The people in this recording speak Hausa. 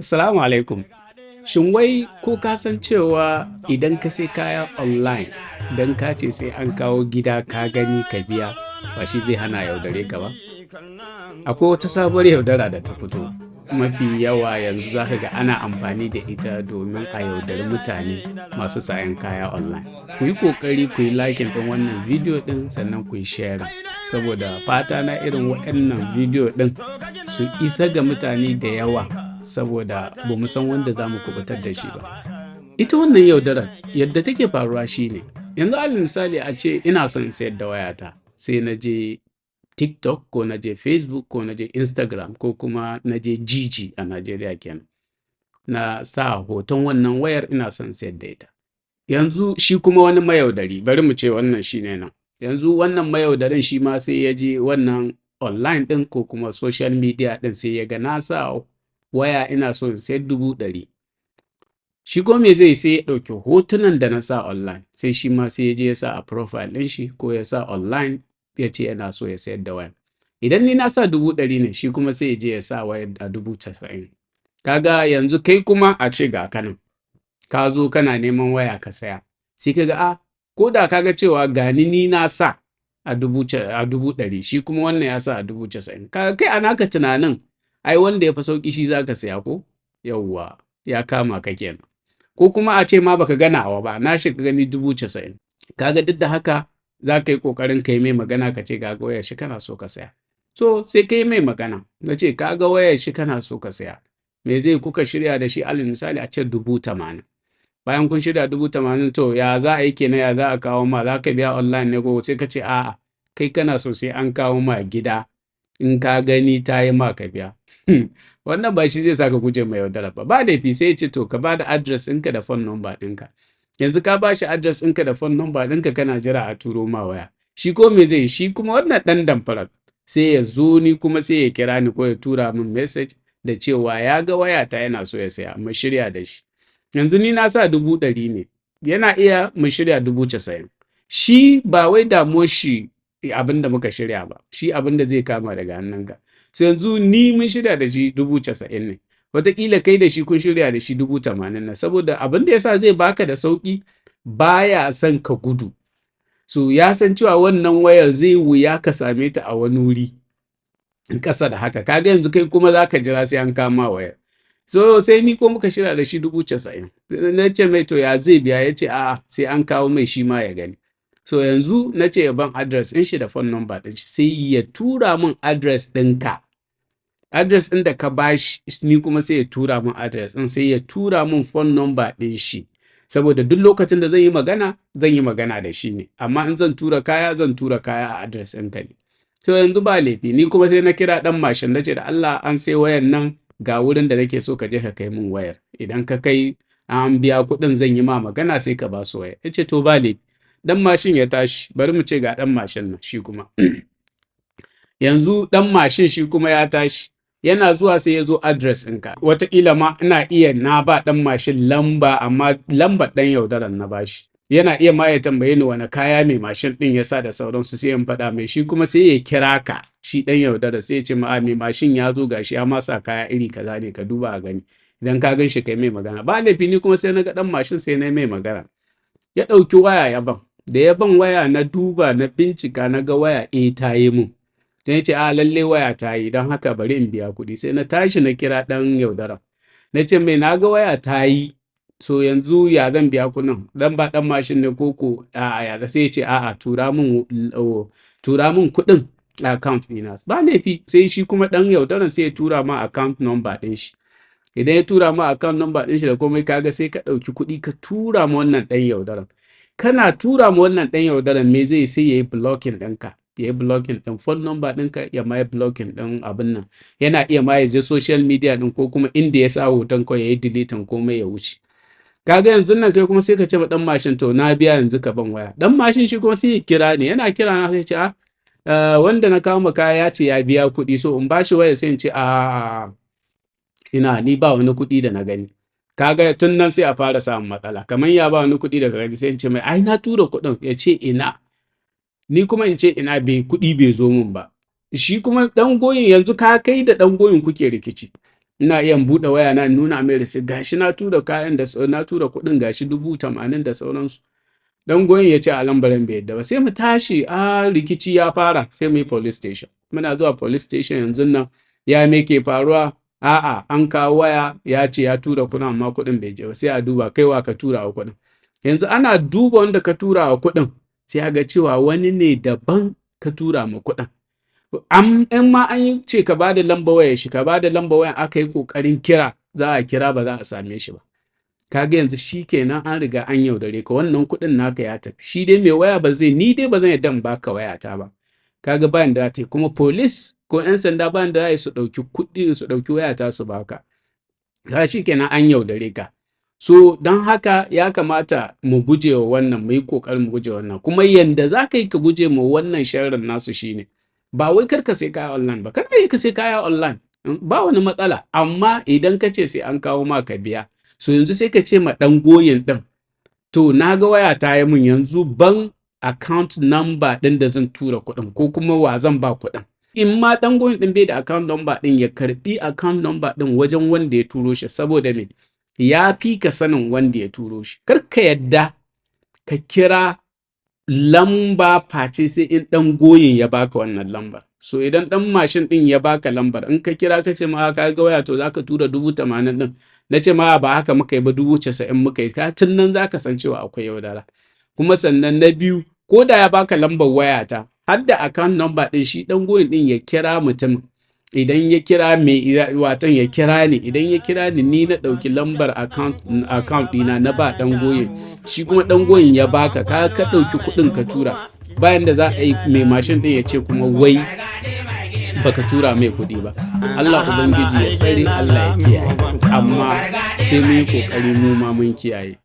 Assalamu alaikum. Shin wai ko ka san cewa idan ka sai kaya online, don ka ce sai an kawo gida ka gani ka biya, ba shi zai hana yaudare ka ba? Akwai wata sabuwar yaudara da ta fito. Mafi yawa yanzu za ka ga ana amfani da ita domin a yaudari mutane masu sayan kaya online. Ku yi ƙoƙari ku yi liking ɗin wannan bidiyo ɗin, sannan ku yi sharing. Saboda fata na irin waɗannan bidiyo ɗin su isa ga mutane da yawa, saboda ba mu san wanda za mu kubutar da shi ba. Ita wannan yaudarar yadda take faruwa shine, yanzu alal misali, a ce ina son in sayar da wayata, sai na je TikTok ko na je Facebook ko na je Instagram ko kuma na je Jiji a Najeriya kenan. Na sa hoton wannan wayar, ina son in sayar da ita. Yanzu shi kuma wani mayaudari, bari mu ce wannan shi ne nan. Yanzu wannan mayaudarin shi ma sai ya je wannan online ɗin ko kuma social media ɗin, sai ya ga na sa waya ina so in sayar 100,000. Shi ko me zai? Sai ya ɗauki hotunan da na sa online, sai shi ma sai ya je ya sa a profile ɗin shi ko ya sa online, ya ce yana so ya sayar da wayan. Idan ni na sa 100,000 ne, shi kuma sai ya je ya sa wayar a 90,000. Kaga yanzu kai kuma a ce ga ka nan, ka zo kana neman waya ka saya, sai ka ga a ko da ka ga cewa gani ni na sa a 100,000, shi kuma wannan ya sa a 90,000. Kaga kai a naka tunanin, ai wanda ya fi sauƙi shi za ka saya ko? Yauwa, ya kama ka kenan. Ko kuma a ce ma baka ga nawa ba, na shi ka gani 90,000. Kaga duk da haka za ka yi ƙoƙarin ka yi mai magana, ka ce ga wayar shi kana so ka saya. So sai ka yi mai magana, na ce ka ga wayar shi kana so ka saya. Me zai kuka shirya da shi? Alal misali a ce 80,000. Bayan kun shirya 80,000, to ya za a yi kenan, ya za a kawo ma, za ka biya online ne ko? Sai ka ce a'a, kai kana so sai an kawo ma gida, in ka gani ta yi ma ka biya. Wannan ba shi zai sa ka guje mai yaudara ba. Ba laifi, sai ya ce to ka ba da address ɗinka da phone number ɗinka. Yanzu ka ba shi address ɗinka da phone number ɗinka, kana jira a turo ma waya. Shi ko me zai? Shi kuma wannan ɗan damfarar sai ya zo, ni kuma sai ya kira ni ko ya tura min message da cewa ya ga wayata yana so ya saya, mu shirya da shi. Yanzu ni na sa 100,000 ne, yana iya mu shirya 90,000. Shi ba wai damuwar shi abin da muka shirya ba, shi abin da zai kama daga hannunka. So yanzu ni mun shirya da shi 90,000 ne. Wataƙila kai da shi kun shirya da shi 80,000 ne, saboda abin da ya sa zai baka da sauƙi, baya son ka gudu. So ya san cewa wannan wayar zai wuya ka same ta a wani wuri ƙasa da haka. Kaga yanzu kai kuma za ka jira sai an kama wayar. So sai ni ko muka shirya da shi 90,000. Na ce mai to ya zai biya? Ya ce a'a, sai an kawo mai shi ma ya gani. So yanzu na ce ya ban address ɗin shi da phone number ɗin shi, sai ya tura min address ɗinka. Address ɗin da ka ba shi, ni kuma sai ya tura min address ɗin, sai ya tura min phone number ɗin shi. Saboda duk lokacin da zan yi magana, zan yi magana da shi ne. Amma in zan tura kaya, zan tura kaya a address ɗinka ne. To yanzu ba laifi, ni kuma sai na kira ɗan mashin, na ce da Allah an sai wayan nan, ga wurin da nake so ka je ka kai min wayar. Idan ka kai an biya kuɗin, zan yi ma magana, sai ka ba su wayar. Ya ce to ba laifi. Ɗan mashin ya tashi, bari mu ce ga ɗan mashin nan shi kuma. Yanzu ɗan mashin shi kuma ya tashi. Yana zuwa sai ya zo address ɗinka. Wataƙila ma ina iya na ba ɗan mashin lamba, amma lambar ɗan yaudaran na bashi. Yana iya ma ya tambaye ni wane kaya mai mashin ɗin ya sa da sauransu, sai in faɗa mai. Shi kuma sai ya kira ka, shi ɗan yaudara, sai ya ce ma mai mashin ya zo, gashi ya ma sa kaya iri kaza ne, ka duba a gani. Idan ka gan shi kai mai magana. Ba laifi, ni kuma sai na ga ɗan mashin, sai na mai magana. Ya ɗauki waya ya ban. Da ya ban waya, na duba, na bincika, na ga waya, eh, ta yi mun. Sai ya ce a lalle waya ta yi, don haka bari in biya kuɗi. Sai na tashi na kira ɗan yaudaran. Na ce mai na ga waya ta yi, so yanzu ya zan biya kuɗin? Zan ba ɗan mashin ne ko ko a'a ya? Sai ya ce a'a, tura min kuɗin a account ɗina. Ba laifi, sai shi kuma ɗan yaudaran sai ya tura ma account number ɗin shi. Idan ya tura ma account number ɗin shi da komai, kaga sai ka ɗauki kuɗi ka tura ma wannan ɗan yaudaran. Kana tura ma wannan ɗan yaudaran, me zai? Sai ya yi blocking ɗinka. Ya yi blocking ɗin phone number ɗinka, ya ma yi blocking ɗin abun nan. Yana iya ma ya je social media ɗin ko kuma inda ya sa hoton kawai ya yi deleting komai ya wuce. Kaga yanzun nan kai kuma sai ka ce ma ɗan mashin to na biya, yanzu ka ban waya. Ɗan mashin shi kuma sai ya kira ni, yana kira na sai ya ce a wanda na kawo ma kaya ya ce ya biya kuɗi, so in bashi waya. Sai in ce a ina, ni ba wani kuɗi da na gani. Kaga tun nan sai a fara samun matsala. Kamar ya ba wani kuɗi da ka gani? Sai in ce mai ai na tura kuɗin. Ya ce ina? Ni kuma in ce ina, bai kuɗi bai zo min ba. Shi kuma ɗan goyin, yanzu ka kai da ɗan goyin kuke rikici. Ina iya in buɗe waya na in nuna mai receipt, gashi na tura kayan da na tura kuɗin, gashi 80,000 da sauransu. Dan goyin ya ce a lambarin bai yadda ba, sai mu tashi, a rikici ya fara, sai mu yi police station. Muna zuwa police station yanzu nan, ya me ke faruwa? A'a, an kawo waya, ya ce ya tura kuɗin amma kuɗin bai je ba. Sai a duba kaiwa ka tura wa kuɗin. Yanzu ana duba wanda ka tura wa kuɗin, sai a ga cewa wani ne daban ka tura ma kuɗin. In ma an yi ce ka bada lamba wayar shi, ka bada lamba wayan, aka yi ƙoƙarin kira, za a kira ba za a same shi ba. Kaga yanzu shi kenan an riga an yaudare ka, wannan kuɗin naka ya tafi. Shi dai mai waya ba zai, ni dai ba zan yarda in baka wayata ba. Kaga bayan da ta yi, kuma police ko 'yan sanda bayan da za su ɗauki kuɗi su ɗauki wayata su baka. Ka shi kenan an yaudare ka. So don haka ya kamata mu guje wa wannan, mu yi ƙoƙarin mu guje wannan. Kuma yanda za ka yi ka guje ma wannan sharrin nasu shine ba wai kar ka sai kaya online ba, kana iya ka sai kaya online, ba wani matsala, amma idan ka ce sai an kawo ma ka biya. So yanzu sai ka ce ma ɗan goyin ɗin, to na ga waya ta yi mun, yanzu ban account number ɗin da zan tura kuɗin, ko kuma wa zan ba kuɗin. In ma ɗan goyin ɗin bai da account number ɗin, ya karɓi account number ɗin wajen wanda ya turo shi, saboda me? Ya fi ka sanin wanda ya turo shi. Kar ka yadda ka kira lamba face sai in ɗan goyin ya baka wannan lambar. So idan ɗan mashin ɗin ya baka lambar, in ka kira ka ce ma ka ga waya, to zaka tura 80,000 ɗin. Na ce ma ba haka muka yi ba, 90,000 muka yi. Ka tun nan zaka san cewa akwai yaudara. Kuma sannan na biyu, ko da ya baka lambar wayata har da account number ɗin, shi ɗan goyin ɗin ya kira mutum. Idan ya kira mai watan ya kira ni, idan ya kira ni, ni na ɗauki lambar account ɗina na ba ɗan goyin, shi kuma ɗan goyin ya baka, ka ɗauki kuɗin ka tura, bayan da za a yi mai mashin ɗin ya ce kuma wai baka tura mai kuɗi ba. Allah Ubangiji ya tsare, Allah ya kiyaye, amma sai mun yi ƙoƙari mu ma mun kiyaye.